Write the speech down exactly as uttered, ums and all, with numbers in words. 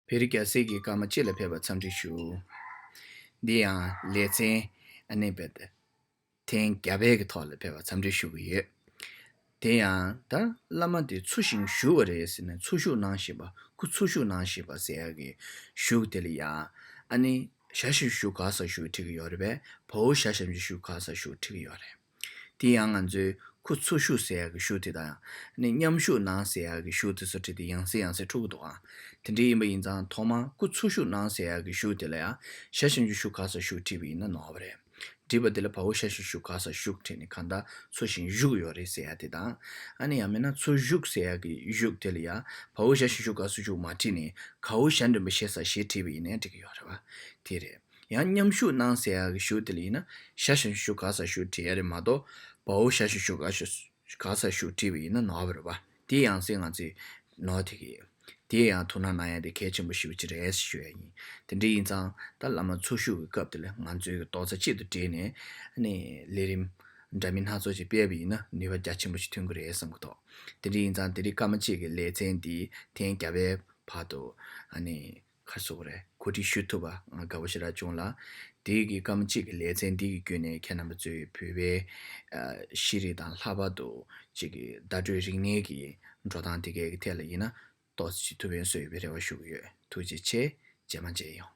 བོད་རིགས་རྒྱལ་སྲས་ཀྱི་སྐར་མ་གཅིག་ལ་ཕེབས་པར་འཚམས་འདྲི་ཞུ། འདི་ཡང་ལེ་ཚན་ཨ་ནི་བེད་ཐེངས་བརྒྱ་པའི་གི་ཐོག་ལ་ཕེབས་པར་འཚམས་འདྲི་ཞུ་གི་ཡོད། དེ་ཡང་ད་བླ་མ་དེ་འཚོ་ཞིང་བཞུགས་པ་རེད་ཟེར་ནས་འཚོ་བཞུགས་གནང་བཞིན་པ། སྐུ་འཚོ་བཞུགས་གནང་བཞིན་པ་ཟེར་ཡག་གི་བཞུགས་དེ་ལ་ཡང་ཨ་ནི་ཞ་ཞབས་ཞུ་ག་ས་བཞུགས་བྲིས་གི་ཡོད་རེད་པས། བའོ་ཞ་ཞབས་ཞུ་ག་ས་བཞུགས་བྲིས་གི་ཡོད་རེད། དེ་ཡང་ང་ཚོའི་སྐུ་འཚོ་བཞུགས་ཟེར་ཡག་གི་བཞུགས་དེ་དང་ནི་མཉམ་བཞུགས་གནང་ཟེར་ཡག་གི་བཞུགས་དེ་ཚོ་བྲིས་ཏེ་ཡང་སེ་ཡང་སེ་འཁྲུག་གི་འདུག་ཨང་། དེ་འདྲ་ཡིན་པ་ཡིན་ཙང་ཐོག་མར་སྐུ་འཚོ་བཞུགས་གནང་ཟེར་ཡག་གི་བཞུགས་དེ་ལ་ཡང་ཞ་ཞབས་ཞུ་ག་ས་བཞུགས་བྲིས་པ་ཡིན་ན་ནོར་བ་རེད། བྲིས་པ་དེ་ལ་བའོ་ཞ་ཞབས་ཞུ་ག་ས་བཞུགས་བྲིས་ནས་གང་ལྟར་འཚོ་ཞིང་བཞུགས་ཡོད་རེད་ཟེར་ཡག་དེ་དང་། ཨ་ནི་ཡང་མིན་ན་འཚོ་བཞུགས་ཟེར་ཡག་གི་བཞུགས་དེ་ལ་ཡང་བའོ་ཞ་ཞབས་ཞུ་ག་ས་བཞུགས་མ་བྲིས་ནས་གའོ་ཞ་འགྲེང་བུ་ཞེ་ས་ཞེས་བྲིས་པ་ཡིན་ནའི་འགྲིག་གི་ཡོད་རེད་བ། དེ་རེད། ཡང་མཉམ་བཞུགས་གནང་ཟེར་ཡག་གི་བཞུགས་དེ་ལ་ཡིན་ན་ཞ་ཞབས་ཞུ་ག་ས་བཞུགས་བྲིས་ཡག་རེད་མ་གཏོགས་བའོ་ཞ་ཞབས་ཞུ་ག་ས་ག་ས་བཞུགས་བྲིས་པ་ཡིན་ན་ནོར་བ་རེད་བ། དེ་ཡང་སེ་ང་ཚོས་ནོར་དེ་གི་དེ་ཡང་ཐུགས་སྣང་གནང་ཡག་དེ་གལ་ཆེན་པོ་ཞེ་པོ་ཅིག་རེད་ཞུ་ཡག་ཡིན། དེ་འདྲ་ཡིན་ཙང་ད་བླ་མ་འཚོ་བཞུགས་ཀྱི་སྐབས་དེ་ལ་ང་ཚོའི་གི་རྡོག་རྩ་གཅིག་ཏུ་སྒྲིལ་ནས་ཨ་ནི་ལས་རིམ་འདྲ་མིན་སྣ་ཚོགས་ཅིག་སྤེལ་བ་ཡིན་ན་ནུས་པ་རྒྱ་ཆེན་པོ་ཞིག་ཐོན་གི་རེད་བསམ་གི་འདུག་དེ་འདྲ་ཡིན་ཙང་དེ་རིང་སྐར་མ་གཅིག་གི་ལེ་ཚན་འདི་ཐེངས་བརྒྱ་པའི་བར་དུ་ཨ་ནི་ག་རེ་ཟེར་དགོས་རེད། གོ་སྒྲིག་ཞུ་ཐུབ་པ་ང་དགའ་པོ་ཞེ་དྲག་བྱུང་ལ། དེ་གི་སྐར་མ་གཅིག་གི་ལེ་ཚན་འདི་གི་བརྒྱུད་ནས་ཁྱེད་རྣམ་པ་ཚོས་བོད་པའི་ཨ་ཤེས་རིག་དང་ལྷག་པར་དུ་གཅིག་གི་བརྡ་སྤྲོད་རིག་གནས་ཀྱི་འགྲོ་སྟངས་དེ་གའི་གི་ཐད་ལ་ཡིན་ན་ཏོག་ཙམ་ཞིག་ཐུགས་ཕན་གསོས་ཡོད་པའི་རེ་བ་ཞུ་གི་ཡོད། ཐུགས་རྗེ་ཆེ། རྗེས་མ་མཇལ་ཡོང་།